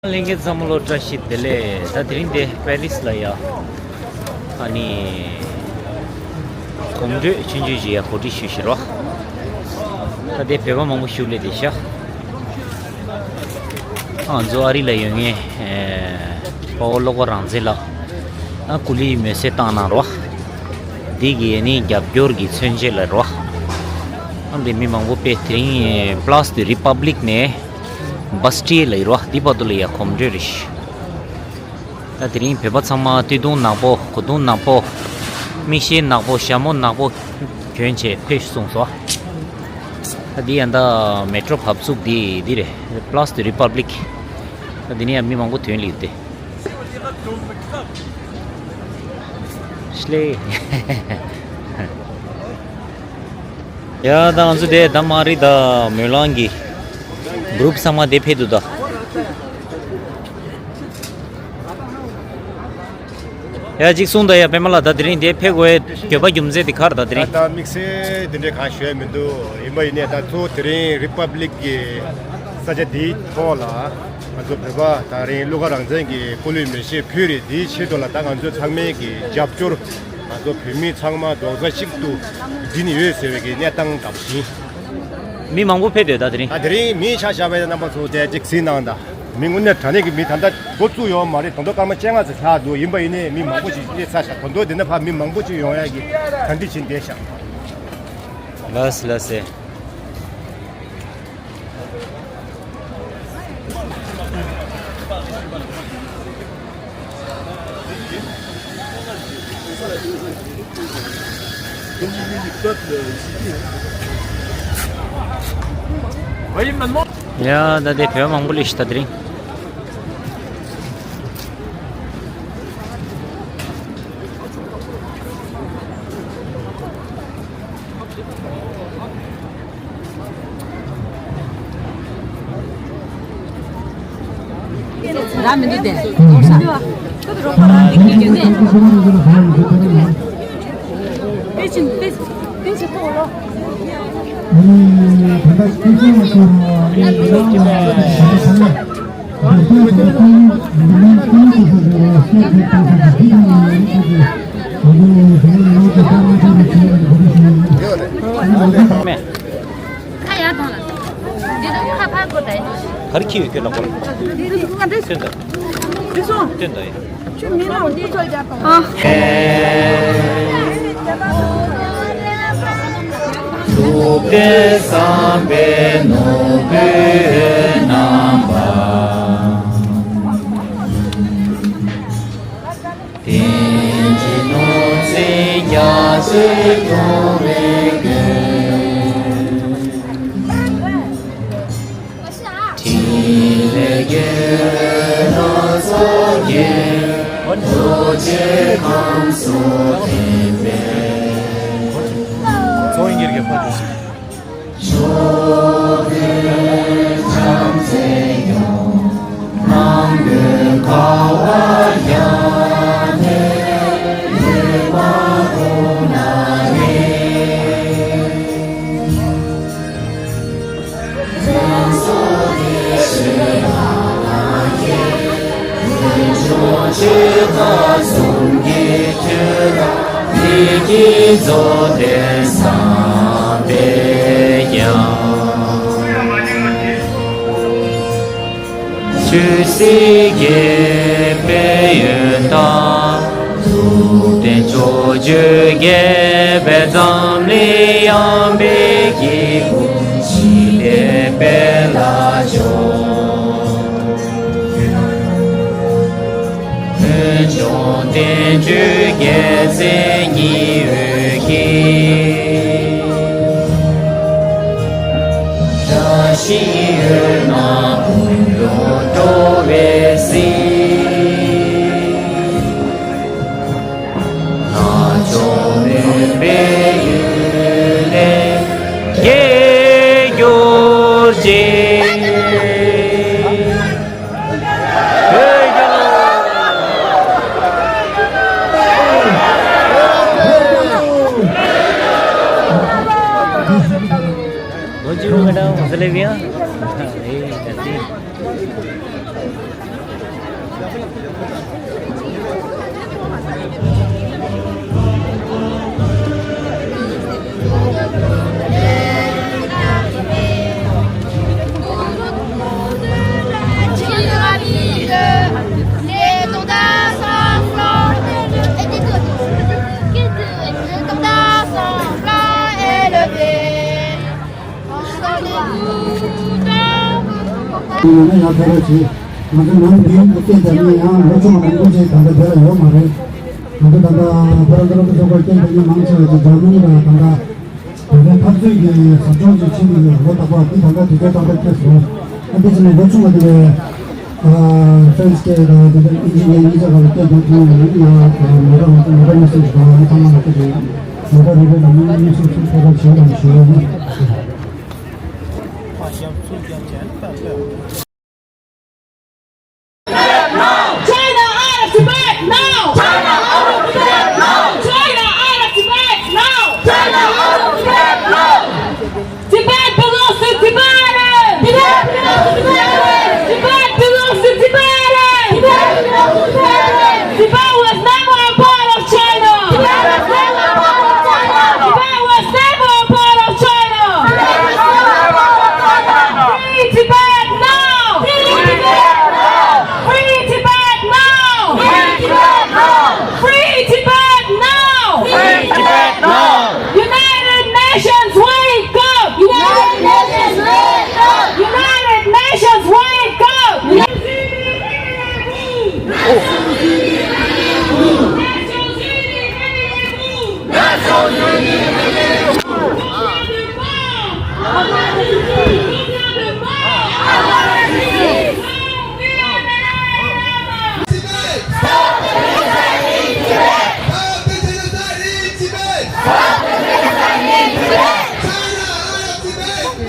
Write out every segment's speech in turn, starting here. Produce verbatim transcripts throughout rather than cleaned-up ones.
ལྷན་རྒྱས་ཚང་མ་ལོ་བཀྲ་ཤིས་བདེ་ལེགས། ད་དེ་རིང་འདི་པེ་རིས་ལ་ཡ་ཨ་ནི་གོམ་བགྲོད་ཆུང་ཆུང་ཞིག་ཡ་གོ་སྒྲིག་ཞུས་ཤག་རོ། ད་དེ་བོད་པ་མང་པོ་བཞུགས་ལེ་བསྡད་ཤག་ཨ་ང་ཚོ་ཨ་རི་ལ་ཡོད་མཁན་དཔའ་བོ་བློ་དགའ་རང་བཙན་ལགས་ཨ་སྐུ་ལུས་མེ་སྲེག་བཏང་གནང་རོ། འདི་གི་ཨ་ནི་རྒྱབ་སྐྱོར་གྱི་མཚོན་བྱེད་ལ་རོ། ཨ་འདི་མི་མང་པོ་དཔེ་དེ་རིང་Place de République ནས་Bastille ལ་ཡོད་རོ། འདི་བར་དུ་ལ་ཡ་གོམ་བགྲོད་རེད། ད་དེ་རིང་བོད་པ་ཚང་མ་སྟོད་ཐུང་ནག་པོ། གོས་ཐུང་ནག་པོ། མིག་ཤེལ་ནག་པོ། ཞྭ་མོ་ནག་པོ་གྱོན་བྱས་ཕེབས་གསུངས་སོ། ད་འདི་ཡང་ད་མེ་ཊོ་བབས་ཚུགས་འདི་འདི་རེད། Place de République། ད་འདི་ནས་ཡང་མི་མང་པོ་ཐོན་ལེ་ཡོད་དེ། ཤི་ལེ། ཡ་ད་ང་ཚོ་དེ་ད་མ་རི་ད་མོན་ལང་གི་གུ་རུབ་ཚང་མ་དེ་ཕེབས་འདུག་ད། ཡ་གཅིག་གསུངས་ད་ཡ། པད་མ་ལགས་ད་དེ་རིང་དེ་ཕེབས་དགོས་འདོད་པ་རྒྱུ་མཚན་དེ་ག་རེ་ད་དེ་ད་རིང་། ད་དམིགས་བསལ་དེ་འདྲའི་གང་ཞུ་ཡ་མི་འདུག་ཡིན་པ་ཡིན་ནའི་ད་ཚོ་དེ་རིང་རི་པབ་ལིག་གི་ས་ཆ་དེའི་ཐོག་ལ་ང་ཚོ་བོད་པ་ད་རིང་བློ་དགའ་རང་བཙན་གྱི་སྐུ་ལུས་མེ་ཤེལ་ཕུལ་རེད། དེའི་ཆེད་དུ་ལ་ད་ང་ཚོ་ཚང་མའི་གི་རྒྱབ་སྐྱོར། ང་ཚོ་བོད་མི་ཚང་མ་རྡོག་རྩ་གཅིག་ཏུ་སྒྲིལ་ཡོད་ཟེར་བའི་གི་གནས་སྟངས་འདྲ་པོ་ཞིག་མི་མང་པོ་ཕེབས་འདུག་ད་དེ་རིང་། ད་དེ་རིང་མི་ཆ་བཞག་པའི་རྣམ་པ་ཚོ་དེ་གཅིག་གཟིགས་གནང་དང་། མི་དངོས་གནས་དྲང་གནས་ཀྱི་མི་ད་ལྟ་འགོ་བཙུགས་ཡོད་མ་རེད། ད་དུང་སྐར་མ་བཅོ་ལྔ་ཙམ་ལྷག་འདུག་ཡིན་པ་ཡིན་ནའི་མི་མང་པོ་ཞིག་སླེབས་ཚར་ཤག་ད་དུང་འདི་ནས་ཕར་མི་མང་པོ་ཞིག་ཡོང་ཡག་གི་གྲ་སྒྲིག་བྱས་བསྡད་ཤག་ལགས་སོ་ལགས་སོ། ཡ་ད་དེ་བོད་མང་པོ་སླེབས་ཤག་ད་དེ་རིང་། ར་མི་འདུག་སྟེ། རོགས་པ་རང་གི་གི་ནས། པེ་ཅིན་པེ་པེ་ཅིན་ཐོག་ལོ། ཁ་ཡར་ཐོངས་ལ། འདི་ཚོ་ཁ་ཕར་བསྐོར་ད་ཡིན། ག་རེ་ཁྱི་ཡོད་ཁྱོད་ལ་བསྐོར། འདི་ཚོ་ཁ་འདི། སྟོན་དང་། འདི་ཚོ། སྟོན་དང་ཡིན། ཁྱོད་མི་ལ་འདི་ཚོ་རྒྱག་དང་། ཨ། ཐུབ་བསྟན་བསམ་པའི་ནོར་བུའི་རྣམ་པ། དེང་ཕྱིན་ནོར་འཛིན་རྒྱ་མཚོའི་ཁྱུང་རིང་ཀུན། ཕྲིན་ལས་རྒྱལ་ལ་སོགས་ཀྱི་རྡོ་རྗེ་ཁམས་སུ་བརྟན་པའི། ཚོགས་གཉེར་གྱི་ཕ་ཇོ། ཆོས་སྲིད་དགེ་བའི་ཡོན་བདག་ཐུབ་བསྟན་ཕྱོགས་བཅུའི་རྒྱལ་པོས་འཛམ་གླིང་ཡངས་པའི་སྐྱེ་བོ་ཞི་བདེའི་དཔལ་ལ་སྦྱོར། ཕུན་ཚོགས་བསྟན་བཅོས་རྒྱལ་མཚན་ཉི་འོད་ཀྱིས། བཀྲ་ཤིས་འོད་རྣམས་འོད་སློང་འགྲོ་བའི་གཟིས། ལྷ་མཆོག་མོས་པའི་ཡུལ་ལས་རྒྱས་གྱུར་ཅིག་ལོ་གཅིག་ལོ་ང་འདྲ་བ་ཟེར་ལེ་བི་ཡ། ཡིན་ན་ཡང་ཕལ་བ་ཆེ། ང་ཚོ་ནང་འདིའི་སྐད་བརྡ་ནི་ཡང་ལོ་ཆུང་བ་མང་པོ་ཞིག་ད་ལྟ་དེ་ལ་ཡོད་མ་རེད། ང་ཚོ་ད་ལྟ་ཕ་ར་འདི་ར་ཚོགས་པ་སྐད་བརྡ་ནི་མང་ཆེ་བ་ཅིག་འཛམ་གླིང་ལ་ད་ལྟ་བོད་པའི་འཐབ་རྩོད་ཀྱི་ཟབ་སྦྱོང་ཅིག་ཕྱིན་ཏེ་ཡོད། ལོ་རྟག་པར་འདི་ད་ལྟ་དུས་ཚོད་ཏག་ཏག་སྐྱེས་སོང་། ཨ་འདི་ཕྱིན་ནས་ལོ་ཆུང་བ་དེ་ལས་ཨ་ཧྥ་རན་སི་སྐད་དང་དེ་ལྟར་ཨིན་ཇི་སྐད་གཉིས་ཆ་ག་ལ་སྐད་རྒྱག་ཐུབ་ཡོད་ན་ཡང་མོ་ཊ་ང་ཚོ་མོ་ཊ་མི་སེར་གྱི་གང་ལ་ཐང་མ་ལ་སྐད་རྒྱག་མོ་ཊ་རེ་རེ་ལ་མི་མི་སེར་ཚོ་ཐད་ཀར་བྱེད་དང་ཞུ་ཡོད་ན། China out of Tibet now! China out of Tibet now! China out of Tibet now! China out of Tibet now! Tibet belongs to Tibetans! Tibet belongs to Tibetans! Tibet belongs to Tibetans! Tibet belongs to Tibetans! Tibet was never a part of China! Tibet was never a part of China! Tibet was never a part of China! Tibet was never a part of China! Free Tibet now! Free Tibet now! Free Tibet now! Free Tibet now! Free Tibet now! Free Tibet now! United Nations, wake up! United Nations, wake up! United Nations, wake up!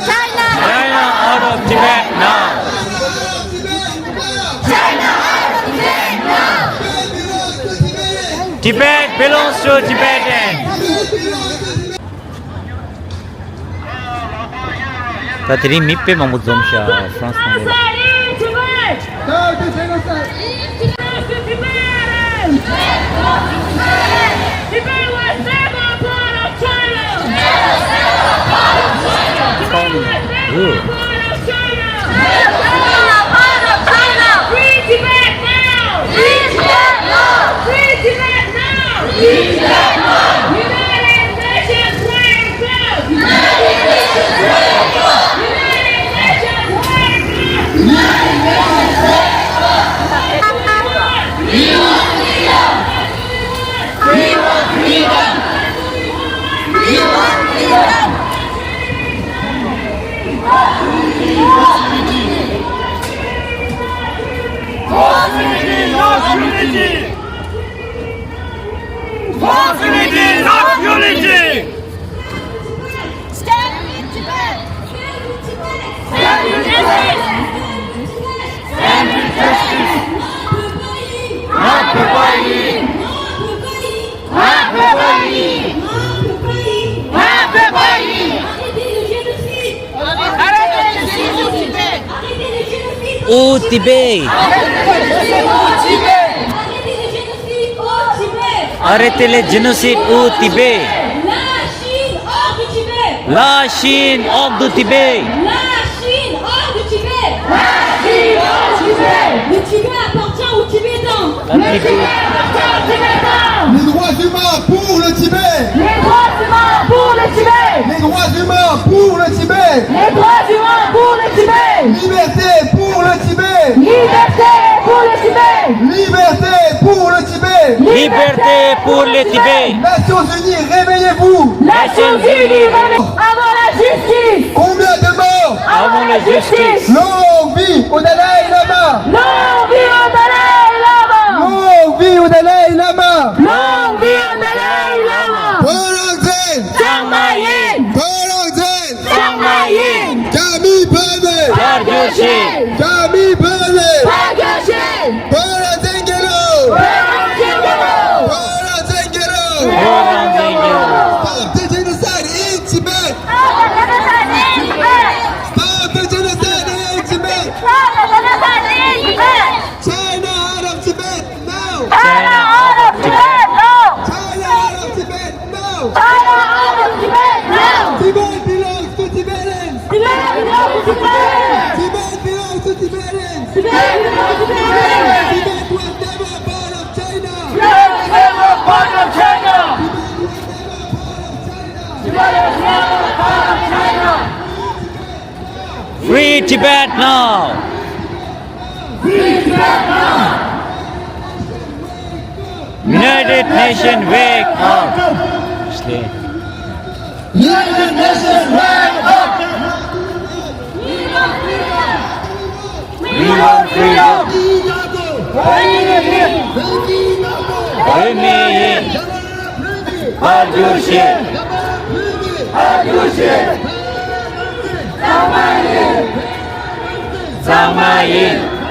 China out of Tibet now! Tibet belongs to Tibetans. ད་དེ་རིང་མི་དཔེ་མང་པོ་འཛོམས་ཤག་ཧྥ་རན་སི་ནང་ལ། Genocide in Tibet! Stop the genocide! Tibet was never a part of China! Tibet was never a part of China! Tibet was never a part of China! Tibet was never a part of China! Free Tibet now! Free Tibet now! Free Tibet now! Free Tibet now! United Nations, wake up! United Nations, wake up! United Nations, wake up! United Nations, wake up! We want freedom! We want freedom! We want freedom! False unity, not unity! False unity, not unity! Stand with Tibet! Stand with Tibet! Stand with Tibet! Stand with justice! Not Peppa Yi! Not Peppa Yi! Not Peppa Yi! Not Peppa Yi! Arrêtez le génocide! Arrêtez le génocide au Tibet! Arrêtez le génocide au Tibet! Arrêtez le génocide au Tibet! Arrêtez le génocide au Tibet! La Chine hors du Tibet! La Chine hors du Tibet! La Chine hors du Tibet! La Chine hors du Tibet! Le Tibet appartient aux Tibétains! Le Tibet appartient aux Tibétains! Les droits humains pour le Tibet! Les droits humains pour le Tibet! Les droits humains pour le Tibet! Les droits humains pour le Tibet! Liberté pour le Tibet! Liberté pour le Tibet! Liberté pour le Tibet! Liberté pour le Tibet! Nations Unies, réveillez-vous! Nations Unies, réveillez-vous! Avant la justice! Combien de morts? Avant la justice! Longue vie au Dalai Lama! Longue vie au Dalai Lama! Longue vie au Dalai Lama! Longue vie au Dalai Lama! Tolong Zen! Sangma Yin! Tolong Zen! Sangma Yin! Kami Pame! Parjoshi! Kami Pame! Parjoshi! Tolong Zen Gelo! Tolong Zen Gelo! Tolong Zen Gelo! Tolong Zen Gelo! Stop the genocide in Tibet! Stop the genocide in Tibet! Stop the genocide in Tibet! Free Tibet now! Free Tibet now! United Nations, wake up! United Nations, wake up! We want freedom! བོད་མི་ཡིན། བོད་མི་ཡིན། བོད་མི་ཡིན། ཕར་རྒྱུགས་ཤིག་ཕར་རྒྱུགས་ཤིག་གཙང་མ་ཡིན། གཙང་མ་ཡིན།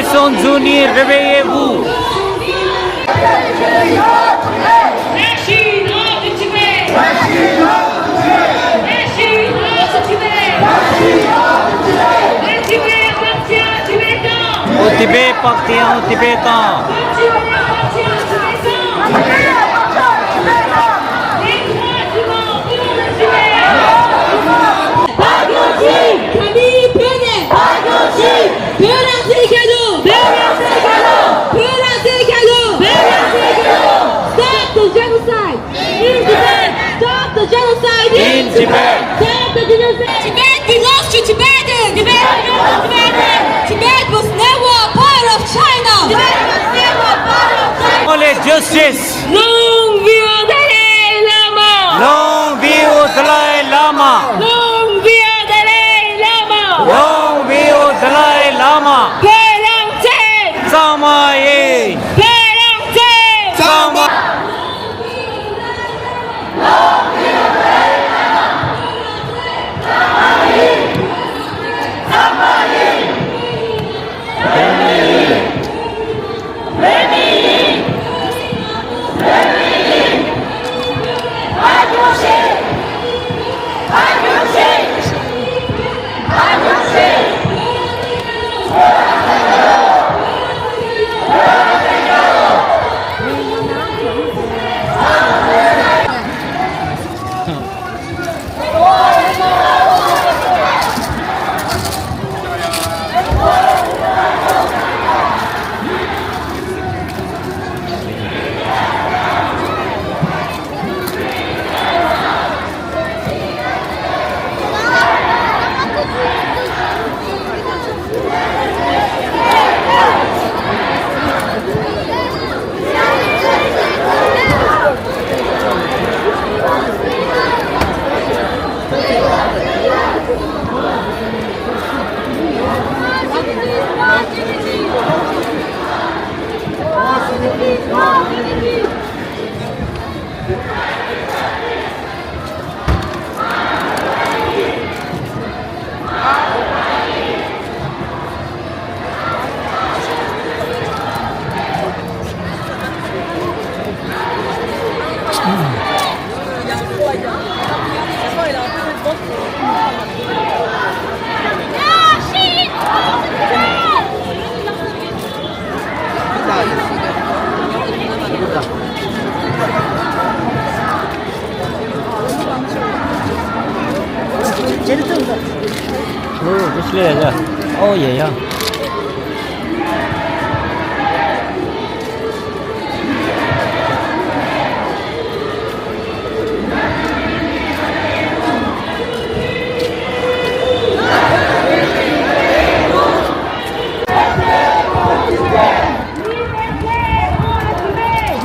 Nations Unis, réveillez-vous! Au Tibet, partir au Tibet. Stop the genocide! In Tibet! Stop the genocide! In Tibet! Stop the genocide! Tibet belongs to Tibetans! Tibet belongs to Tibetans! Tibet was never a part of China! Tibet was never a part of China! Only justice! Long live Dalai Lama! Long live Dalai Lama! Long live Dalai Lama! Long live Dalai Lama! བོད་རང་བཙན། གཙང་མ་ཡིན། བོད་རང་བཙན། གཙང་མ།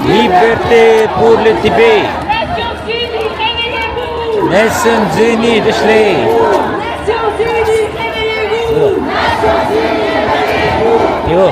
Liberté pour le Tibet. Nations Unies, réveillez-vous. ཡོ།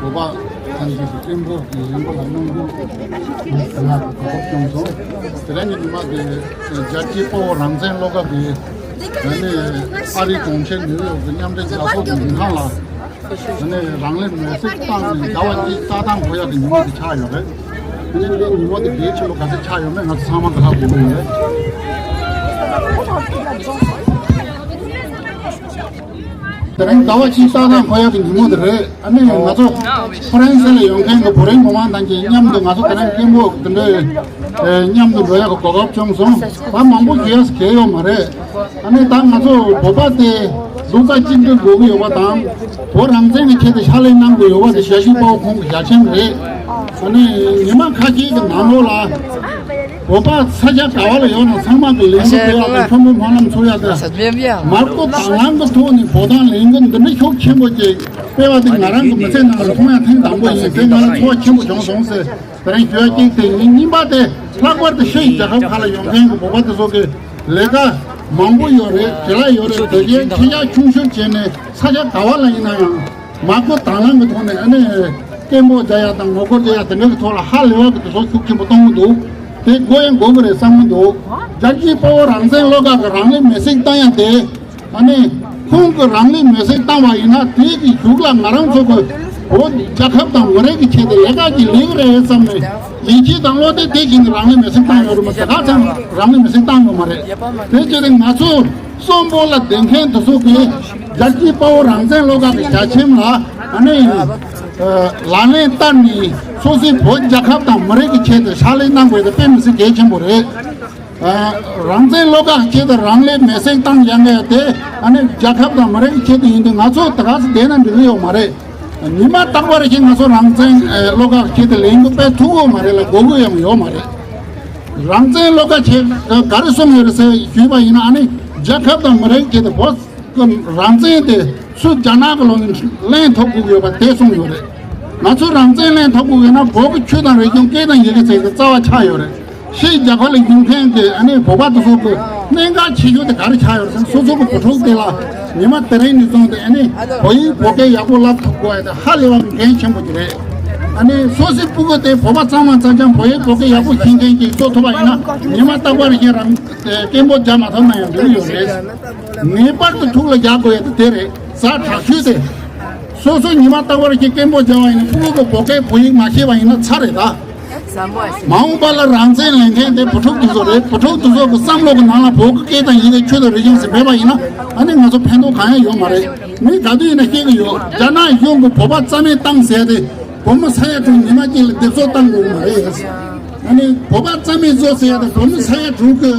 བོད་པ་ཐམས་ཅད་ཀྱི་སྤྲིན་ཕོག་གི་ཡོང་སྒོ་ལ་སྣང་དུས་ང་གོ་སྐབས་བྱུང་སོང་། དེ་རིང་གི་ཉི་མ་དེ་རྒྱལ་གཅེས་དཔའ་བོ་རང་བཙན་བློ་དགའ་གི་ཨ་ནི་ཨ་རིའི་གྲོང་ཁྱེར་ནིའུ་ཡོག་གི་མཉམ་འབྲེལ་རྒྱལ་ཚོགས་ཀྱི་མཇུག་སྒང་ལ་ཨ་ནི་རང་ལུས་མེར་སྲེག་བཏང་ནས་ཟླ་བ་གཅིག་རྩྭ་ཐང་འགོ་ཡག་གི་ཉིན་མོ་དེ་ཆགས་ཡོད་རེད། ཨ་ནི་འདི་ཉིན་མོ་དེ་གལ་ཆེན་པོ་ག་ཚོད་ཆགས་ཡོད་མེད་ང་ཚོ་ཚང་མ་གི་ཧ་གོ་གི་ཡོད་རེད། དེ་རིང་ཟླ་བ་གཅིག་རྩྭ་ཐང་འགོ་ཡག་གི་ཉིན་མོ་དེ་རེད། ཨ་ནི་ང་ཚོ་ཧྥ་རན་སི་ལ་ཡོང་མཁན་གྱི་བོད་རིགས་མི་མང་དང་གཅིག་མཉམ་དུ་ང་ཚོ་དེ་རིང་སྐད་འབོད་འདི་འདྲའི་མཉམ་དུ་འགྲོ་ཡག་གི་གོ་སྐབས་བྱུང་སོང་། ད་མང་པོ་ཞུ་ཡག་གལ་ཡོད་མ་རེད། ཨ་ནི་ད་ང་ཚོ་བོད་པ་དེ་རྡོག་རྩ་གཅིག་སྒྲིལ་དགོས་ཀྱི་ཡོད་པ་དང་། བོད་རང་བཙན་གྱི་ཆེད་དུ་ཕྱག་ལས་གནང་དགོས་ཡོད་པ་དེ་རྒྱལ་གཅེས་དཔའ་བོ་ཁོང་གི་ཞལ་ཆེམས་རེད། ཨ་ནི་ཉི་མ་ཁ་ཤས་ཀྱི་ནང་ལོགས་ལ་བོད་པ་ས་ཆ་ག་བ་ལ་ཡོད་ན་ཚང་མ་གི་ལས་འགུལ་སྤེལ་ཡག་དང་ཁྲོམ་སྨོན་ལམ་ཚུགས་ཡག་དང་། མར་ཁུ་དྭངས་གླང་གི་ཐོག་ནས་བོད་དོན་ལས་འགུལ་འདི་འདྲ་ཤུགས་ཆེན་པོ་ཅིག་སྤེལ་བ་དེ་ང་རང་གི་མི་ཚེ་ནང་ལ་མཐོང་ཡག་ཐེངས་དང་པོ་ཡིན། དེ་ང་ལ་ཚོར་བ་ཆེན་པོ་བྱུང་སོང་ཟེར། དེ་རིང་ཞུ་ཡག་གཅིག་དེ་ཡིན། གཉིས་པ་དེ་ལྷག་པར་དུ་ཕྱིའི་རྒྱལ་ཁབ་ཁག་ལ་ཡོང་མཁན་གྱི་བོད་པ་དེ་ཚོ་གི་ལས་ཀ་མང་པོ་ཡོད་རེད། བྲེལ་བ་ཡོད་རེད། དེ་གའི་ཁྱེད་ཅག་ཆུང་ཤོས་བྱས་ནས་ས་ཆ་ག་བ་ལ་ཡིན་ན་ཡང་མར་ཁུ་དྭངས་གླང་གི་ཐོག་ནས་ཨ་ནི་སྐད་འབོད་རྒྱག་ཡག་དང་ངོ་རྒོལ་རྒྱག་ཡག་དེ་འདྲ་གི་ཐོག་ལ་ཧ་ལས་པ་གི་དེ་ཚོ་ཤུགས་ཆེན་པོ་གཏོང་གི་འདུག་དེ་དགོས་ཡང་དགོས་ཀྱི་རེད་བསམ་གྱི་འདུག་རྒྱལ་གཅེས་དཔའ་བོ་རང་བཙན་བློ་དགའ་གི་རང་ལུས་མེར་སྲེག་བཏང་ཡག་དེ། ཨ་ནི་ཁོང་གིས་རང་ལུས་མེར་སྲེག་བཏང་བ་ཡིན་ན་དེ་གི་གཞུག་ལ་ང་རང་ཚོ་གི་བོད་རྒྱལ་ཁབ་དང་མི་རིགས་ཀྱི་ཆེད་དུ་ལས་ཀ་ཅིག་ལས་ཀྱི་རེད་བསམ་ནས་ཡིད་ཆེས་དང་བློ་གཏད་དེ་བཞིན་དུ་རང་ལུས་མེར་སྲེག་བཏང་ཡོད་རེད་མ་གཏོགས་ད་ཚང་རང་ལུས་མེར་སྲེག་བཏང་ཡོད་མ་རེད། དེ་བྱས་ཏེ་ང་ཚོ་གསོན་པོ་ལ་བསྡད་མཁན་དེ་ཚོ་གིས་རྒྱལ་གཅེས་དཔའ་བོ་རང་བཙན་བློ་དགའ་གི་ཞལ་ཆེམས་ལ་ཨ་ནི་ལག་ལེན་བསྟར་ནས་སོ་སོའི་བོད་རྒྱལ་ཁབ་དང་མི་རིགས་ཀྱི་ཆེད་དུ་ཕྱག་ལས་གནང་དགོས་དེ་དཔེ་མི་སྲིད་གལ་ཆེན་པོ་རེད། རང་བཙན་བློ་དགའ་ཆེད་དུ་རང་ལུས་མེར་སྲེག་བཏང་ཡང་ངས་དེ་ཨ་ནི་རྒྱལ་ཁབ་དང་མི་རིགས་ཆེད་དུ་ཡིན་དུས་ང་ཚོ་ད་ག་ཚོད་བསྡད་ན་འགྲིག་གི་ཡོད་མ་རེད། ཉི་མ་རྟག་པར་ཞིག་ང་ཚོ་རང་བཙན་བློ་དགའ་ཆེད་དུ་ལས་འགུལ་སྤེལ་ཐུབ་ཡོད་མ་རེད་ལ་དགོས་མཁོ་ཡང་ཡོད་མ་རེད། རང་བཙན་བློ་དགའ་ཆེད་ག་རེ་གསུངས་ཡོད་རེད་ཟེར་ཞུས་པ་ཡིན་ན་ཨ་ནི་རྒྱལ་ཁབ་དང་མི་རིགས་ཆེད་དུ་བོད་ཀྱི་རང་བཙན་དེ་སུ་རྒྱ་ནག་གི་ལོག་ནས་ལེན་ཐུབ་དགོས་ཀྱི་ཡོད་པ་དེ་གསུངས་ཡོད་རེད། ང་ཚོ་རང་བཙན་ལེན་ཐུབ་དགོས་ཀྱི་ན་བོད་ཀྱི་ཆོས་དང་རིག་གཞུང་སྐད་དང་ཡི་གེ་ཚིག་གི་རྩ་བ་ཆགས་ཡོད་རེད། ཕྱིའི་རྒྱལ་ཁབ་ལ་ཡོང་མཁན་གྱི་ཨ་ནི་བོད་པ་དེ་ཚོ་གི་གནད་འགག་ཆེ་ཤོས་དེ་ག་རེ་ཆགས་ཡོད་རེད་ཟེར་ན་སོ་སོ་གི་བུ་ཕྲུག་དེ་ལ་ཉི་མ་དེ་རིང་ནས་བཟུང་སྟེ་ཨ་ནི་བོད་ཡིག་བོད་སྐད་ཡག་པོ་བསླབ་ཐུབ་དགོས་ཡ་དེ་ཧ་ལས་པ་འགན་ཆེན་པོ་ཅིག་རེད། ཨ་ནི་སོ་སོའི་སྤུ་གུ་དེ་བོད་པ་གཙང་མ་གཙང་རྐྱང་བོད་ཡིག་བོད་སྐད་ཡག་པོ་ཤེས་མཁན་ཅིག་བཟོ་ཐུབ་པ་ཡིན་ན་ཉི་མ་རྟག་པར་ཁྱེད་རང་སྐད་འབོད་རྒྱག་མ་ཐུབ་ན་ཡང་འགྲིག་གི་ཡོད་རེད། ངེས་པར་དུ་ཐུགས་ལ་འཇགས་དགོས་ཡ་དེ་དེ་རེད། ཛ་དྲག་ཤོས་དེ། སོ་སོ་ཉི་མ་རྟག་པར་ཁྱེད་སྐད་འབོད་རྒྱག་པ་ཡིན་ན་སྤུ་གུ་གི་བོད་སྐད་བོད་ཡིག་མ་ཤེས་པ་ཡིན་ན་ཚར་རེད་ད། མ་འོངས་པ་ལ་རང་བཙན་ལེན་མཁན་དེ་བུ་ཕྲུག་དེ་ཚོ་རེད། བུ་ཕྲུག་དེ་ཚོ་གི་བསམ་བློ་གི་ནང་ལ་བོད་ཀྱི་སྐད་དང་ཡི་གེ་ཆོས་དང་རིག་གཞུང་ཟེར་མེད་པ་ཡིན་ན་ཨ་ནི་ང་ཚོ་ཕན་ཐོགས་གང་ཡང་ཡོད་མ་རེད། མི་ག་དུས་ཡིན་ན་ཤེས་ཀྱི་ཡོད། རྒྱ་ནག་གཞུང་གི་བོད་པ་རྩ་མེད་བཏང་ཟེར་ཏེ་བོད་མི་ས་ཡ་དྲུག་ཉི་མ་གཅིག་ལ་སྡེབ་གསོག་བཏང་དགོས་ཀྱི་མ་རེད། ཨ་ནི་བོད་པ་རྩ་མེད་བཟོ་ཟེར་ཡ་དང་བོད་མི་ས་ཡ་དྲུག་གི་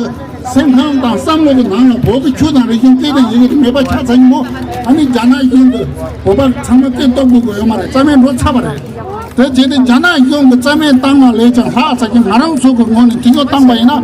སེམས་ཁམས་དང་བསམ་བློ་གི་ནང་ལ་བོད་ཀྱི་ཆོས་དང་རིག་གཞུང་སྐད་དང་ཡི་གེ་དེ་མེད་པ་ཆགས་ཚར་ཉིན་མོ་ཨ་ནི་རྒྱ་ནག་གཞུང་གིས་བོད་པ་ཚང་མ་སྐད་སྟོབས་དགོས་ཀྱི་ཡོད་མ་རེད། རྩ་མེད་འགྲོ་ཚར་བ་རེད། དེ་བྱས་ཏེ་རྒྱ་ནག་གཞུང་གིས་རྩ་མེད་བཏང་བ་ལས་ཀྱང་ལྷག་ཚ་གི་ང་རང་ཚོ་གི་ངོས་ནས་དེ་ཚོ་བཏང་པ་ཡིན་ན་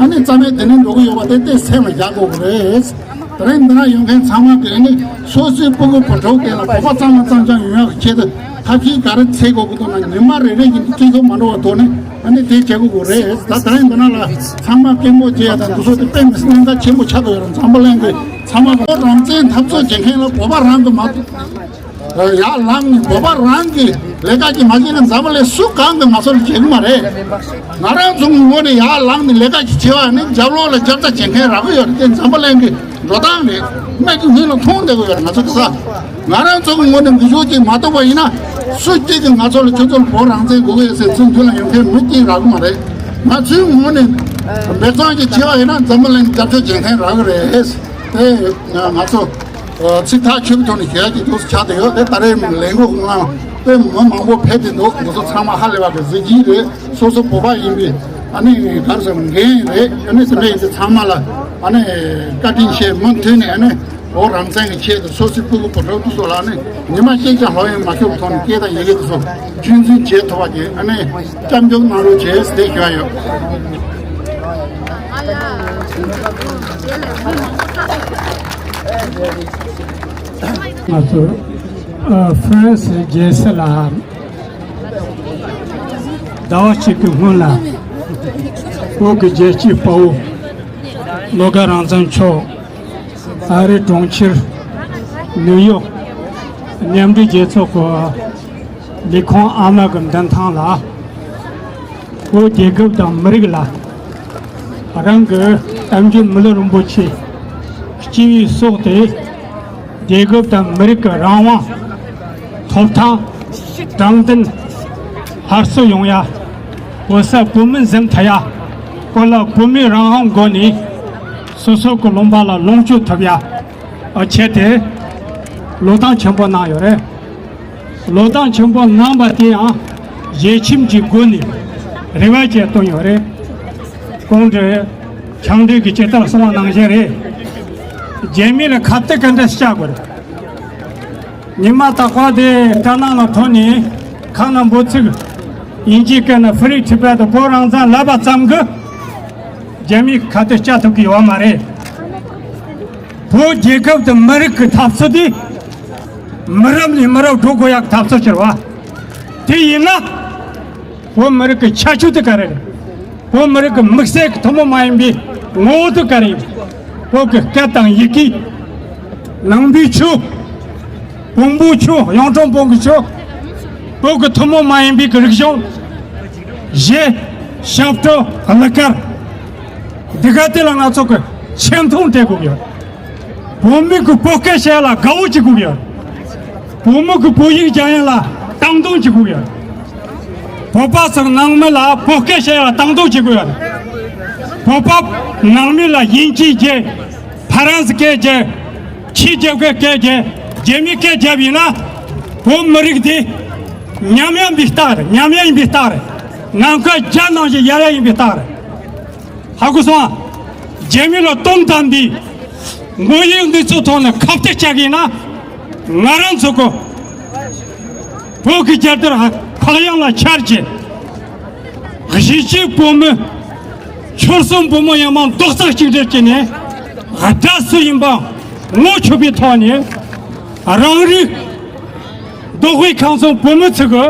ཨ་ནི་རྩ་མེད་དེ་ནས་འགྲོ་གི་ཡོད་པ་དེ་དེ་སེམས་ལ་བཞག་དགོས་ཀྱི་རེད། དེ་རིང་འདི་ན་ཡོང་མཁན་ཚང་མ་གིས་ནི་སོ་སོའི་སྤུ་གུ་བུ་ཕྲུག་དེ་ལ་བོད་པ་གཙང་མ་གཙང་རྐྱང་ཡོང་ཡག་གི་ཆེད་དུ་ཐབས་ཤེས་ག་རེ་འཚོལ་དགོས་ཀྱི་འདུག་ན་ཉི་མ་རེ་རེ་བཞིན་དུ་སྤྱི་ཚོགས་མ་འགྲོ་བ་ཐོག་ནས་ཨ་ནི་དེ་བྱེད་དགོས་ཀྱི་རེད། ད་དེ་རིང་འདི་ན་ལ་ཚང་མ་སྐད་འབོད་བྱེད་ཡ་དང་འདི་ཚོ་དེ་དཔེ་མི་སྲིད་གནད་འགག་ཆེན་པོ་ཆགས་ཀྱི་ཡོད་རེད། འཛམ་བུ་གླིང་གི་ཚང་མ་གིས་རང་བཙན་འཐབ་རྩོད་བྱེད་མཁན་ལ་བོད་པ་རང་གི་མ་གཏོགས། ཡར་ལངས་ནས་བོད་པ་རང་གི་ལས་ཀ་གྱིས་མ་བྱས་ན་འཛམ་བུ་གླིང་སུ་གང་གིས་ང་ཚོ་ལ་བྱེད་ཀྱི་མ་རེད། ང་རང་ཚོ་གི་ངོས་ནས་ཡར་ལངས་ནས་ལས་ཀ་ཞིག་བྱེད་པ་ནི་རྒྱབ་ལོགས་ལ་རྒྱབ་རྩ་བྱེད་མཁན་རག་གི་ཡོད་རེད། དེ་འཛམ་བུ་གླིང་གི་འགྲོ་སྟངས་རེད། སྨད་ཀྱི་མི་ལ་མཐོང་བསྡད་དགོས་ཡོད་རེད། ང་ཚོ་གི་ས་ང་རང་ཚོ་གི་ངོས་ནས་འགུལ་ཤུགས་ཅིག་མ་གཏོང་བ་ཡིན་ན། སུ་གཅིག་གིས་ང་ཚོ་ལ་ཁྱོད་ཚོ་ལ་བོད་རང་བཙན་དགོས་ཀྱི་ཡོད་ཟེར་ཚུར་མདུན་ལ་ཡོང་མཁན་མི་གཅིག་རག་གི་མ་རེད། ང་ཚོའི་ངོས་ནས་འབད་བརྩོན་ཅིག་བྱས་པ་ཡིན་ན་འཛམ་བུ་གླིང་རྒྱབ་སྐྱོར་བྱེད་མཁན་རག་གི་རེད། དེ་ང་ཚོ་ཚིག་ཐག་ཆོད་པའི་ཐོག་ནས་ཞུ་ཡ་གཅིག་འདུག་ཆགས་བསྡད་ཡོད། དེ་ད་རེས་ལས་འགུལ་ནང་དཔེ་མི་མང་པོ་ཕེབས་བསྡད་འདུག་ང་ཚོ་ཚང་མ་ཧ་ལས་པ་གི་གཟི་བརྗིད་རེད། སོ་སོ་བོད་པ་ཡིན་པའི་ཨ་ནི་ག་རེ་ཟེར་འགན་རེད། ཨ་ནི་དེ་འདྲ་ཡིན་དུས་ཚང་མ་ལ་ཨ་ནི་བཀའ་དྲིན་ཆེ། མུ་མཐུད་ནས་ཨ་ནི་བོད་རང་བཙན་གྱི་ཆེད་དུ་སོ་སོའི་སྤུ་གུ་བུ་ཕྲུག་དེ་ཚོ་ལ་ཨ་ནི་ཉི་མ་གཅིག་ཀྱང་ལྷོད་གཡེང་མ་ཤོར་བའི་ཐོག་ནས་སྐད་དང་ཡི་གེ་དེ་ཚོ་རྒྱུན་འཛིན་བྱེད་ཐུབ་པ་གྱི་ཨ་ནི་སྐྱབས་འཇུག་གནང་རོགས་བྱེད་ཟེར་ཞུ་ཡ་ཡོད། ང་ཚོ་ཨ་ཧྥ་རན་སི་རྒྱལ་ས་ལ་ཟླ་བ་གཅིག་གི་སྔོན་ལ་བོད་ཀྱི་རྒྱལ་གཅེས་དཔའ་བོ་བློ་དགའ་རང་བཙན་མཆོག་ཨ་རིའི་གྲོང་ཁྱེར་ནིའུ་ཡོག་མཉམ་འབྲེལ་རྒྱལ་ཚོགས་ཀྱི་ལས་ཁུངས་ཨ་མ་གི་མདུན་ཐང་ལ། བོད་རྒྱལ་ཁབ་དང་མི་རིགས་ལ་རང་གི་གཏམ་རྒྱུད་མི་ལུས་རིན་པོ་ཆེ་སྤྱི་བོའི་སྲོག་དེ་རྒྱལ་ཁབ་དང་མི་རིགས་ཀྱི་རང་དབང་ཐོབ་ཐང་དྲང་བདེན་སླར་གསོ་ཡོང་ཡ། བོད་ས་བོད་མི་འཛིན་ཐུབ་ཡ། བོད་ལ་བོད་མིའི་རང་དབང་སྒོ་ནས་སོ་སོ་གི་ལུང་པ་ལ་ལོངས་སྤྱོད་ཐུབ་ཡ་ཆེད་དེ་བློས་བཏང་ཆེན་པོ་གནང་ཡོད་རེད། བློས་བཏང་ཆེན་པོ་གནང་བ་དེ་ཡང་ཞལ་ཆེམས་ཀྱི་སྒོ་ནས་རེ་བ་བཅས་བཏོན་ཡོད་རེད། གོང་དུ་ཕྱག་འབྲེལ་གྱི་ཇི་ལྟར་གསུངས་པ་ནང་བཞིན་རེད། རྒྱ་མི་ལ་ཁ་གཏད་ག་འདྲ་བཅག་དགོས་རེད། ཉི་མ་རྟག་པར་དེ་དྲ་སྣང་ལ་ཐོན་ནས་ཁ་ན་འབོད་ཚིག་དབྱིན་ཇིའི་སྐད་ནས་Free Tibet བོད་རང་བཙན་ལབ་པ་ཙམ་གྱིས་རྒྱ་མིའི་ཁ་གཏད་བཅག་ཐུབ་ཀྱི་ཡོད་མ་རེད། བོད་རྒྱལ་ཁབ་དང་མི་རིགས་ཀྱི་འཐབ་རྩོད་དེ་མི་རབས་ནས་མི་རབས་འགྲོ་དགོས་ཡག་འཐབ་རྩོད་ཅིག་རེད་བ། དེ་ཡིན་ན་བོད་མི་རིགས་ཀྱི་ཁྱད་ཆོས་དེ་ག་རེ་རེད། བོད་མི་རིགས་ཀྱི་དམིགས་བསལ་གྱི་ཐུན་མོང་མ་ཡིན་པའི་ངོ་བོ་དེ་ག་རེ་ཡིན། བོད་ཀྱི་སྐད་དང་ཡི་གེ། ནང་པའི་ཆོས། བོན་པོའི་ཆོས། གཡུང་དྲུང་བོན་གྱི་ཆོས། བོད་ཀྱི་ཐུན་མོང་མ་ཡིན་པའི་གི་རིག་གཞུང་། གཞས། ཞབས་བྲོ། གླུ་གར། འདི་ག་དེ་ལ་ང་ཚོ་གི་ཆེ་མཐོང་སྤྲད་དགོས་ཀྱི་ཡོད། བོད་མི་གི་བོད་སྐད་བཤད་ལ་དགའ་བོ་བྱེད་དགོས་ཀྱི་ཡོད། བོད་མི་གི་བོད་ཡིག་སྦྱང་ཡ་ལ་སྟངས་དང་བྱེད་དགོས་ཀྱི་ཡོད། བོད་པ་ཚོ་ནང་མི་ལ་བོད་སྐད་བཤད་ཡ་ལ་སྟངས་དང་བྱེད་དགོས་ཡོད། བོད་པ་ནང་མི་ལ་དབྱིན་ཇི་བརྗེད། ཧྥ་རན་སི་སྐད་བརྗེད། ཕྱི་རྒྱལ་ཁབ་སྐད་བརྗེད། རྒྱ་མི་སྐད་བརྗེད་ཡིན་ན་བོད་མི་རིགས་འདི་ཉམས་ཡ་ཡིན་པའི་རྟགས་རེད། ཉམས་ཡ་ཡིན་པའི་རྟགས་རེད། ནམ་མཁའ་རྒྱ་ནང་བཞིན་ཡལ་ཡ་ཡིན་པའི་རྟགས་རེད། ཧ་གོ་སོང་ཨ། རྒྱ་མི་ལ་སྟོང་དང་འདི་དངོས་ཡོད་གནས་ཚུལ་ཐོག་ནས་ཁ་གཏད་བཅག་གི་ཡིན་ན། ང་རང་ཚོ་གི་བོད་ཀྱི་རྒྱལ་དར་འཕགས་ཡང་ལ་འཕྱར་བྱས། གཞིས་བྱེས་བོད་མི་ཆོལ་གསུམ་བོད་མི་ཡོངས་རྫོགས་རྡོག་རྩ་གཅིག་སྒྲིལ་བྱས་ནས་དགྲ་སུ་ཡིན་པ་ངོ་ཆོད་པའི་ཐོག་ནས་རང་རིགས། མདོ་དབུས་ཁམས་གསུམ་བོད་མི་ཚོ་གི་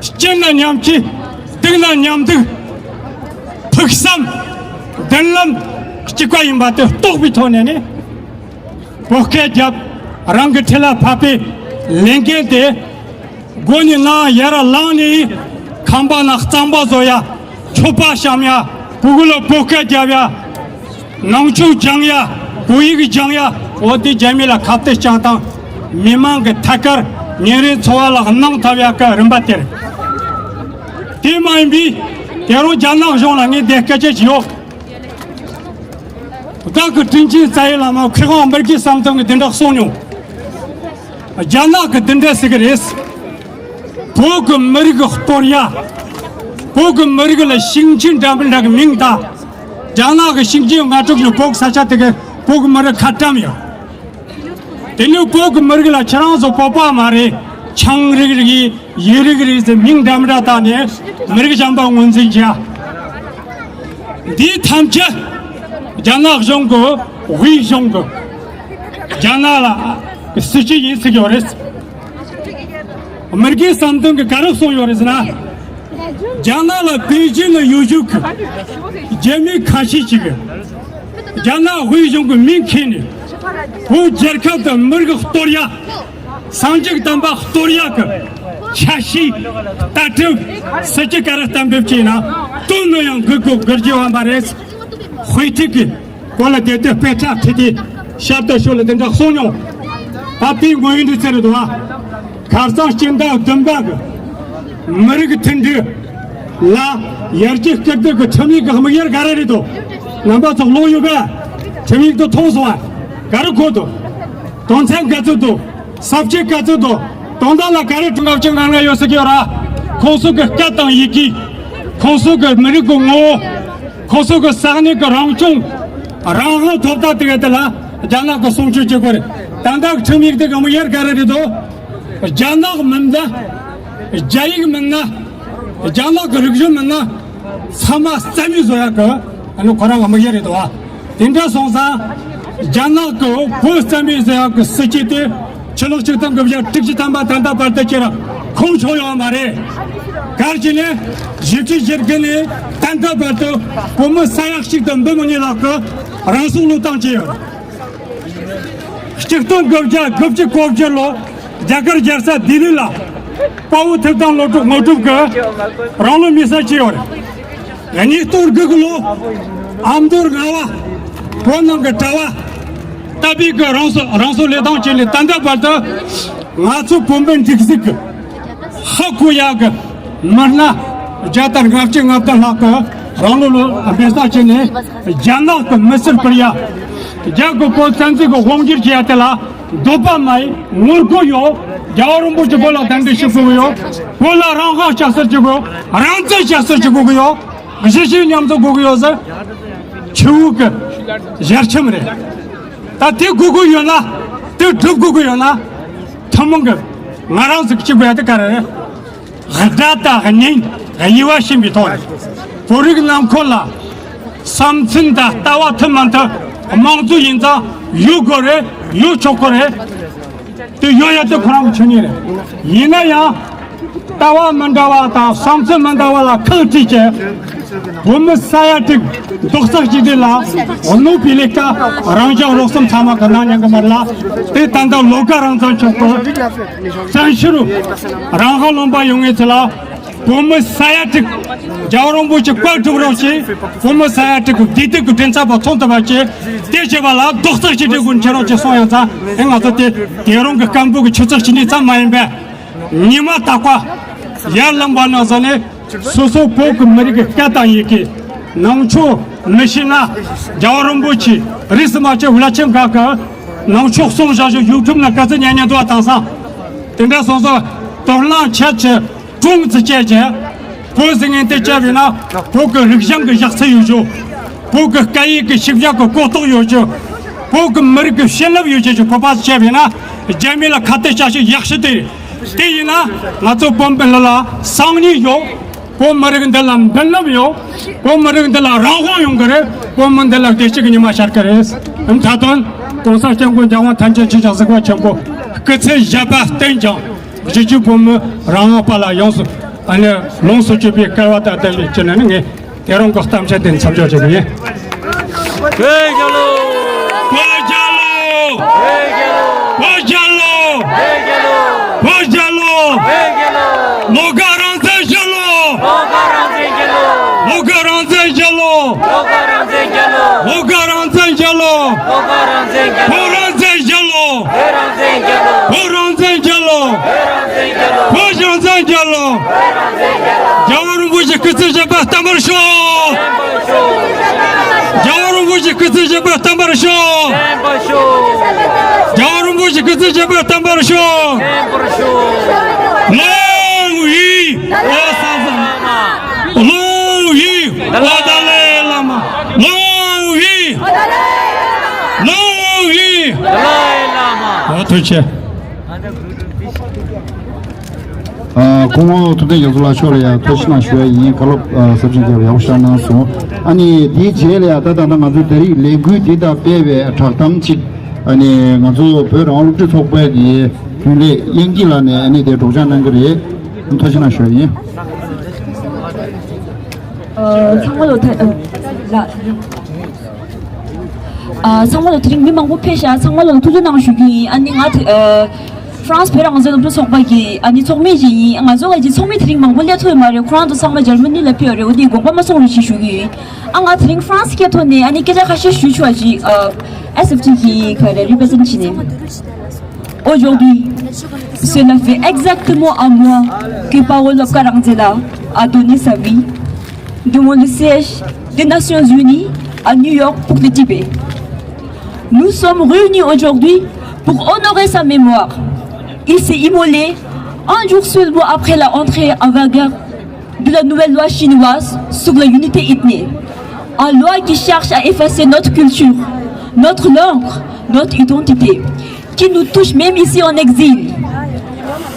སྐྱིད་ན་མཉམ་སྐྱིད། སྡུག་ན་མཉམ་སྡུག། ཕུགས་བསམ། མདུན་ལམ་གཅིག་པ་ཡིན་པ་དེ་རྟོགས་པའི་ཐོག་ནས་ནི། བོད་སྐད་རྒྱབ། རང་གི་འཁྲིས་ལ་ཕབ་པའི་ལས་འགན་དེ་སྒོ་ནས་ནང་ཡར་ལངས་ནས་ཁང་པ་ནང་རྩམ་པ་བཟོ་ཡ། མཆོད་པ་བཤམས་ཡ། སྤུ་གུ་ལ་བོད་སྐད་རྒྱབ་ཡ། ནང་ཆོས་སྦྱང་ཡ། བོད་ཡིག་སྦྱང་ཡ། འོ་དེ་རྒྱ་མི་ལ་ཁ་གཏད་བཅག་སྟངས། མི་མང་གི་ཐད་ཀར་ཉིན་རེའི་འཚོ་བ་ལ་གནང་ཐབས་ཡག་གི་རིམ་པ་དེ་རེད། དེ་མ་ཡིན་པའི་དེ་རིང་རྒྱ་ནག་གཞུང་ལ་ངས་འདི་སྐད་ཆ་ཞིག་ཡོད། བདག་གི་དྲིན་ཅན་རྩ་བའི་བླ་མ་མཁས་དབང་མི་དགེ་བསམ་གཏན་གྱིས་འདི་འདྲ་གསུངས་མྱོང་། རྒྱ་ནག་གི་འདི་འདྲ་ཟེར་གི་རེད། བོད་ཀྱི་མི་རིགས་གཏོར་ཡ། བོད་ཀྱི་མི་རིགས་ལ་ཞིང་ཆེན་འདྲ་མི་འདྲ་གི་མིང་བཏགས། རྒྱ་ནག་གི་ཞིང་ཆེན་ལྔ་དྲུག་ནས་བོད་ས་ཆ་དེ་གའི་བོད་ཀྱི་མི་རིགས་ཁ་བཀྲམ་ཡོད། དེ་ནས་བོད་ཀྱི་མི་རིགས་ལ་ཁྱེད་རང་ཚོ་བོད་པ་མ་རེད། ཆའང་རིགས་རེད། ཡུ་རིགས་རེད་ཟེར་མིང་འདྲ་མི་འདྲ་བཏགས་ནས་མི་རིགས་གཞན་པ་ངོས་འཛིན་བྱས། འདི་ཐམས་ཅད་རྒྱ་ནག་གཞུང་གི་དབུས་གཞུང་གི་རྒྱ་ནག་ལ་སྲིད་ཇུས་ཡིན་ཟེར་གྱི་ཡོད་རེད། མི་དགེ་བསམ་གཏན་གྱིས་ག་རེ་གསུངས་ཡོད་རེད་ཟེར་ན། རྒྱ་ནག་ལ་པེ་ཅིན་ནས་ཡོད་རྒྱུ་གི་རྒྱ་མི་ཁ་ཤས་ཅིག་གིས་རྒྱ་ནག་དབུས་གཞུང་གི་མིང་འཁྱེར་ནས་བོད་རྒྱལ་ཁབ་དང་མི་རིགས་གཏོར་ཡ། སངས་རྒྱས་དམ་པ་གཏོར་ཡག་གི་ཆ་ཤས་ལྟ་གྲུབ་སྲིད་སྤྱི་ག་རེ་གཏན་འབེབས་བྱས་ན་དོན་ནི་ཡང་འགུལ་དགོས་འགུལ་རྒྱུ་བ་མ་རེད། དཔེ་ཁྲིད་ཀྱི་སྐོར་ལ་དེ་དུས་དཔེ་ཁྲིད་ཁྲིད་དེ་ཤར་དུ་ཤོད་ལ་དེ་འདྲ་གསུངས་མྱོང་། ད་དེའི་ངོ་ཡིན་དུ་ཚེ་རེད་དོ། ཁ་སང་སྤྱི་ཟླ་བདུན་པ་གི་མི་རིགས་མཐུན་སྒྲིལ་ལ་ཡར་རྒྱས་སྐུལ་འདེད་ཀྱི་ཁྲིམས་ཡིག་གི་དམིགས་ཡུལ་ག་རེ་རེད་དོ། རྣམ་པ་ཚོ་ཀློག་ཡོད་པས། ཁྲིམས་ཡིག་དུ་མཐོང་སོང་བ། ག་རེ་འཁོད་དོ། དོན་ཚན་ག་ཚོད་དོ། ས་བཅད་ག་ཚོད་དོ། དོན་དག་ལ་ག་རེ་དྲུང་ལ་བཅུ་ང་ལྔ་ཡོད་ཟེར་གྱི་ཡོད་ར། ཁོང་ཚོ་གི་སྐད་དང་ཡི་གེ། ཁོང་ཚོ་གི་མི་རིགས་ཀྱི་ངོ་བོ། ཁོང་ཚོ་གི་ས་གནས་ཀྱི་རང་སྐྱོང་། རང་དབང་ཐོབ་ཐང་དེ་ག་དེ་ལ་རྒྱ་ནག་གི་སྲུང་སྐྱོབ་བྱེད་དགོས་རེད། ད་ལྟ་ཁྲིམས་ཡིག་དེ་གི་དམིགས་ཡུལ་ག་རེ་རེད་དོ། རྒྱ་ནག་མིན་ན། རྒྱ་ཡིག་མིན་ན། རྒྱ་ནག་གི་རིག་གཞུང་མིན་ན། ཚང་མ་རྩ་མེད་བཟོ་ཡག་གི་ཨ་ནི་ཁོ་རང་གི་དམིགས་ཡུལ་རེད་དོ། དེ་འདྲ་སོང་ཙང་། རྒྱ་ནག་གི་བོད་རྩ་མེད་བཟོ་ཡག་གི་སྲིད་ཇུས་དེ་ཕྱི་ལོ་ཆིག་སྟོང་དགུ་བརྒྱ་དྲུག་ཅུ་ཐམ་པ་ད་ལྟ་བར་དུ་ཁྱེད་རང་ཁུངས་ཆོད་ཡོད་མ་རེད། གལ་ཆེ་ནས་བཞི་བཅུ་ཞེ་དགུ་ནས་ད་ལྟ་བར་དུ་བོད་མི་ས་ཡ་གཅིག་དང་འབུམ་གཉིས་ལྷག་གི་རང་སྲོག་བློས་བཏང་བྱས་ཡོད། ཆིག་སྟོང་དགུ་བརྒྱ་དགུ་བཅུ་གོ་བརྒྱད་ལོ་རྒྱ་གར་རྒྱལ་ས་ལྡི་ལི་ལ་དཔའ་བོ་ཐུབ་བསྟན་བློ་གྲོས་དངོས་གྲུབ་ཀྱིས་རང་ལུས་མེ་སྲེག་བྱས་ཡོད་རེད། ཉིས་སྟོང་དགུ་གི་ལོ་ཨ་མདོ་རྔ་བ་བོད་ནང་གི་གྲྭ་བ་ཏ་པི་གི་རང་སྲོག་རང་སྲོག་བློས་བཏང་བྱས་ནས་ད་ལྟ་བར་དུ་ང་ཚོ་བོད་མི་འགྲིག་འཛུགས་ཀྱི་ཧ་གོ་ཡག་གི་མི་སྣ་བརྒྱ་དང་ལྔ་བཅུ་ང་བདུན་ལྷག་གི་རང་ལུས་ལ་འབེན་སྲེག་བྱས་ནས་རྒྱ་ནག་གི་མི་སེར་སྤར་ཡ། རྒྱ་གི་བོད་བཙན་འཛུལ་གྱི་དབང་སྒྱུར་བྱེད་ཡ་དེ་ལ་འདོད་པ་མེད། ངོ་རྒོལ་ཡོད། རྒྱལ་བ་རིན་པོ་ཆེ་བོད་ལ་གདན་འདྲེན་ཞུ་དགོས་ཡོད། བོད་ལ་རང་དབང་སྐྱབས་སུ་འཇུག་དགོས། རང་བཙན་སྐྱབས་སུ་འཇུག་དགོས་ཀྱི་ཡོད། གཞིས་བྱེས་མཉམ་འཛོམས་དགོས་ཀྱི་ཡོད་ཟེར། ཆུ་བོ་གི་ཞལ་ཆེམས་རེད། ད་དེ་དགོས་ཀྱི་ཡོད་ན། དེ་སྒྲུབ་དགོས་ཀྱི་ཡོད་ན། ཐུན་མོང་གི་ང་རང་ཚོ་གཅིག་པུ་ཡ་དེ་ག་རེ་རེད། དགྲ་དང་གཉེན་དབྱེ་བ་ཕྱེ་བའི་ཐོག་ནས་བོད་རིགས་ནང་ཁུལ་ལ་བསམ་ཚུལ་དང་ལྟ་བ་མཐུན་མ་མཐུན་དམངས་གཙོ་ཡིན་ཙང་ཡོད་དགོས་རེད། ཡོད་ཆོག་གི་རེད། དེ་ཡོད་ཡ་དེ་ཁོ་རང་གི་ཆོས་ཉིད་རེད། ཡིན་ན་ཡང་ལྟ་བ་མི་འདྲ་བ་དང་བསམ་ཚུལ་མི་འདྲ་བ་ལ་ཁག་དཀྲིས་བྱས། བོད་མི་ས་ཡ་དྲུག་རྡོག་རྩ་གཅིག་སྒྲིལ་ལ་གནོད་པའི་ལས་ཀ་རང་ཅག་རོགས་གསུམ་ཚང་མ་གི་གནང་མྱོང་གི་མ་རེད་ལ། དེ་ད་ལྟ་ལོ་འགའ་རང་ཙམ་ཆོག་གོ། བཙན་བྱོལ་རང་དབང་ལུང་པ་ཡོང་ངེས་ཚེ་ལ་བོད་མི་ས་ཡ་དྲུག་རྒྱལ་བ་རིན་པོ་ཆེ་བཀའ་སྒྲུབ་རོགས་བྱེད། བོད་མི་ས་ཡ་དྲུག་གི་བདེ་སྡུག་གི་མགྲིན་ཚབ་པ་ཚོགས་ཐུབ་པ་བྱེད། དེ་བྱེད་པ་ལ་རྡོག་རྩ་གཅིག་སྒྲིལ་དགོས་ཁྱེད་རང་ཅིག་གསུང་ཡང་ཚ་ཨེ་ང་ཚོ་དེ་དེ་རང་གི་སྐམ་པོ་གི་ཆུ་ཚགས་ཅིག་ནས་ཙམ་མ་ཡིན་པས། ཉི་མ་དག་པ་ཡར་ལངས་པ་ནང་ས་ནས་སོ་སོ་བོད་ཀྱི་མི་རིགས་ཀྱི་སྐད་དང་ཡི་གེ་ནང་ཆོས་མི་ཤེས་ན་རྒྱལ་བ་རིན་པོ་ཆེ་རིས་སུ་མ་ཆད་བླ་ཆེན་ག་གི་ནང་ཆོས་གསུང་བཞག་བཞག་ཡུ་ཊུབ་ན་ག་ཚོད་ཉན་ཉན་འདུག་བ་དང་སང་དེ་འདྲ་སོང་སོང་དོ་སྣང་ཆེ་ཆེ་ཀྲུང་ཙི་བཅད་བྱས། བོད་ཟེར་མཁན་དེ་བཅད་པས་ན་བོད་ཀྱི་རིག་གཞུང་གི་ཞག་ཚི་ཡོད་ཆོག་བོད་ཀྱི་སྐད་ཡིག་གི་ཞིབ་འཇུག་གི་གོ་རྟོགས་ཡོད་ཆོག་བོད་ཀྱི་མི་རིགས་ཀྱི་བྱིན་རླབས་ཡོད་ཆོག་ཆོག་བོད་པ་བཅད་པས་ན་རྒྱ་མི་ལ་ཁ་གཏད་བྱ་ཞིག་ཡག་ཤོས་དེ་རེད། དེ་ཡིན་ན་ང་ཚོ་བོད་མི་ལ་ལ་སང་ཉིན་ཡོད། བོད་མི་རིགས་འདི་ལ་མདུན་ལམ་ཡོད། བོད་མི་རིགས་འདི་ལ་རང་དབང་ཡོང་གི་རེད། བོད་མི་འདི་ལ་བདེ་སྐྱིད་ཀྱི་ཉི་མ་ཤར་གི་རེད། ད་དུང་༸གོང་ས་༸སྐྱབས་མགོན་༸རྒྱལ་དབང་ཐམས་ཅད་མཁྱེན་ཅིང་གཟིགས་པ་ཆེན་པོ་སྐུ་ཚེ་ཞབས་པད་བརྟན་ཅིང་། གཞིས་བྱེས་བོད་མི་རང་དབང་པ་ལ་ཡོངས་སུ་ཨ་ནི་ལོངས་སུ་སྤྱོད་པའི་སྐལ་བ་དང་ལྡན་པའི་ཕྱིར་ནས་ནི་ངས་དེ་རིང་གི་གཏམ་བཤད་འདི་མཚམས་འཇོག་བྱེད་ཀྱི་ཡིན། བོད་རྒྱལ་ལོ། བོད་རྒྱལ་ལོ། བོད་རྒྱལ་ལོ། བོད་རྒྱལ་ལོ། བོད་རྒྱལ་ལོ། བོད་རྒྱལ་ལོ། བོད་རྒྱལ་ལོ། ལོ་དགའ་རང་བཙན་རྒྱལ་ལོ། ལོ་དགའ་རང་བཙན་རྒྱལ་ལོ། ལོ་དགའ་རང་བཙན་རྒྱལ་ལོ། ལོ་དགའ་རང་བཙན་རྒྱལ་ལོ། ལོ་དགའ་རང་བཙན་རྒྱལ་ལོ། བོད་རང་བཙན་རྒྱལ་ལོ། བོད་རང་བཙན་རྒྱལ་ལོ། བོད་རང་བཙན་རྒྱལ་ལོ། བོད་རང་བཙན་རྒྱལ་ལོ། རྒྱལ་བ་རིན་པོ་ཆེ་སྐུ་ཚེ་ཞབས་པད་བརྟན་པར་ཤོག་རྒྱལ་བ་རིན་པོ་ཆེ་སྐུ་ཚེ་ཞབས་པད་བརྟན་པར་ཤོག་རྒྱལ་བ་རིན་པོ་ཆེ་སྐུ་ཚེ་ཞབས་པད་བརྟན་པར་ཤོག Long live Long live Dalai Lama! Long live! Long live! Dalai Lama! ཨོ་ཐུགས་རྗེ་ཆེ། ཨ། སྐུ་ངོ་ཐུབ་བསྟན་རྒྱ་མཚོ་ལགས་མཆོག་ལ་ཡང་ཐུགས་རྗེ་གནང་ཞུ་ཡ་ཡིན། བཀའ་སློབ་ཨ་ཟབ་ཅིང་རྒྱས་པ་ཡག་པོ་ཞིག་གནང་སོང་། ཨ་ནི་དེའི་རྗེས་ལ་ཡང་ད་ད་ལྟ་ང་ཚོའི་ད་རེས་ལས་འགུལ་འདི་དང་སྤེལ་བའི་བསྒྲགས་གཏམ་ཅིག་ཨ་ནི་ང་ཚོ་བོད་རང་དབང་སློབ་ཕྲུག་ཚོགས་པའི་གི་རྒྱུན་ལས་དབྱངས་སྐྱིད་ལགས་ནས་ཨ་ནི་དེ་སྒྲོག་སྦྱང་གནང་གི་རེད། ཐུགས་རྗེ་གནང་ཞུ་ཡ་ཡིན། ཨ། ཚང་མ་ལ་ད་ཨ་ལ། ཨ། ཚང་མ་ལ་དེ་རིང་མི་མང་པོ་ཕེབས་ཤག་ཚང་མ་ལ་ཐུགས་རྗེ་གནང་ཞུ་རྒྱུ་ཡིན། ཨ་ནི་ང་དེ་ཨ། ཧྥ་རན་སི་བོད་རང་བཙན་སློབ་ཕྲུག་ཚོགས་པ་གི་ཨ་ནི་ཚོགས་མི་ཞིག་ཡིན། ང་ཚོ་ག་གི་ཚོགས་མི་དེ་རིང་མང་པོ་སླེབས་ཐུབ་ཡོད་མ་རེད། ཁོ་རང་ཚོ་ཚང་མ་འཇར་མ་ནི་ལ་ཕེབས་ཡོད་རེད། འོ་དེ་དགོངས་པ་མ་ཚོམ་རོགས་ཞེས་ཞུ་གི་ཡིན། ཨ་ང་དེ་རིང་ཧྥ་རན་སི་སྐད་ཐོག་ནས་ཨ་ནི་སྐད་ཆ་ཁ་ཤས་ཞུ་ཆོག་ཅིག་ཨ་ཨེས་ཨེཕ་ཊི་གི་ག་རེ་རི་པི་རི་ཛེན་ཊི་བྱས་ནས། Aujourd'hui, cela fait exactement un mois que Pao Lobkar Rangzela a donné sa vie devant le siège des Nations Unies à New York pour le Tibet. Nous sommes réunis aujourd'hui pour honorer sa mémoire. Il s'est immolé un jour seulement après la entrée en vigueur de la nouvelle loi chinoise sur l'unité ethnique, une loi qui cherche à effacer notre culture, notre langue, notre identité, qui nous touche même ici en exil.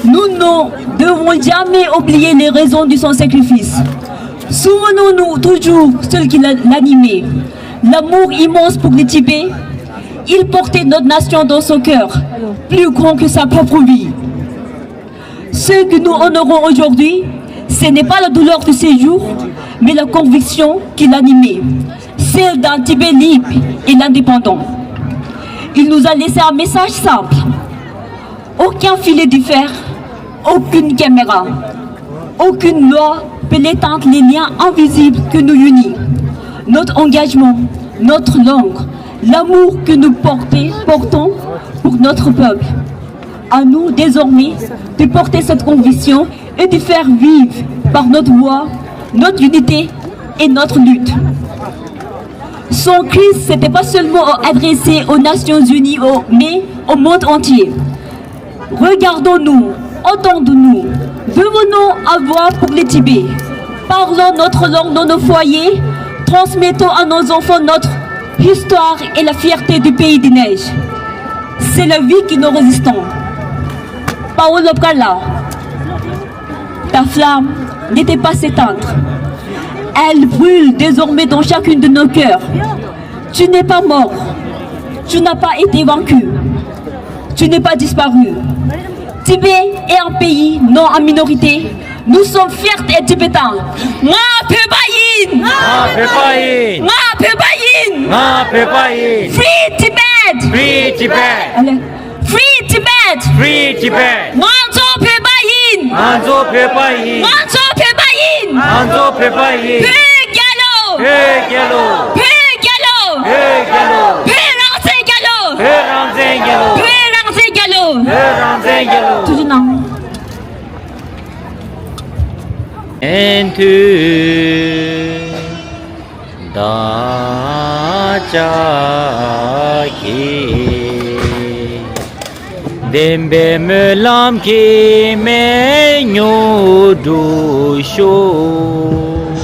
Nous ne devons jamais oublier les raisons de son sacrifice. Souvenons-nous toujours celles qui l'a- l'animaient. L'amour immense pour le Tibet. Il portait notre nation dans son cœur, plus grand que sa propre vie. Ce que nous honorons aujourd'hui, ce n'est pas la douleur de ces jours, mais la conviction qui l'animait, celle d'un Tibet libre et indépendant. Il nous a laissé un message simple. Aucun filet de fer, aucune caméra, aucune loi peut éteindre les liens invisibles que nous unissent. Notre engagement, notre langue, l'amour que nous portons, portons pour notre peuple. À nous, désormais, de porter cette conviction et de faire vivre par notre voix, notre unité et notre lutte. Son cri, c'était pas seulement adressé aux Nations Unies, au- mais au monde entier. Regardons-nous, entendons-nous, devenons à voix pour le Tibet. Parlons notre langue dans nos foyers, transmettons à nos enfants notre histoire et la fierté du pays des neiges. C'est la vie qui nous résistons. Pao Lobkar Rangzela, ta flamme n'était pas s'éteindre. Elle brûle désormais dans chacune de nos cœurs. Tu n'es pas mort. Tu n'as pas été vaincu. Tu n'es pas disparu. Tibet est un pays non en minorité. Nous sommes fiers d'être Tibétains. Nga Phepa Yin. Nga Phepa Yin. Nga Phepa Yin. Nga Phepa Yin. Free Tibet. Free Tibet. Allez. Free Tibet. Free Tibet. Nga Phepa Yin. Nga Phepa Yin. Nga Phepa Yin. Nga Phepa Yin. Free Galo. Free Galo. Free Galo. Free Galo. Free Rangzin Galo. Free Rangzin Galo. Free Rangzin Galo. Free Rangzin Galo. ཐུགས་རྗེ་གནང་། ཨེན་ཐུ་བདག་ཅག་གི་བདེན་པའི་སྨོན་ལམ་གྱི་མེ་ཉུང་འགྲུབ་ཤོག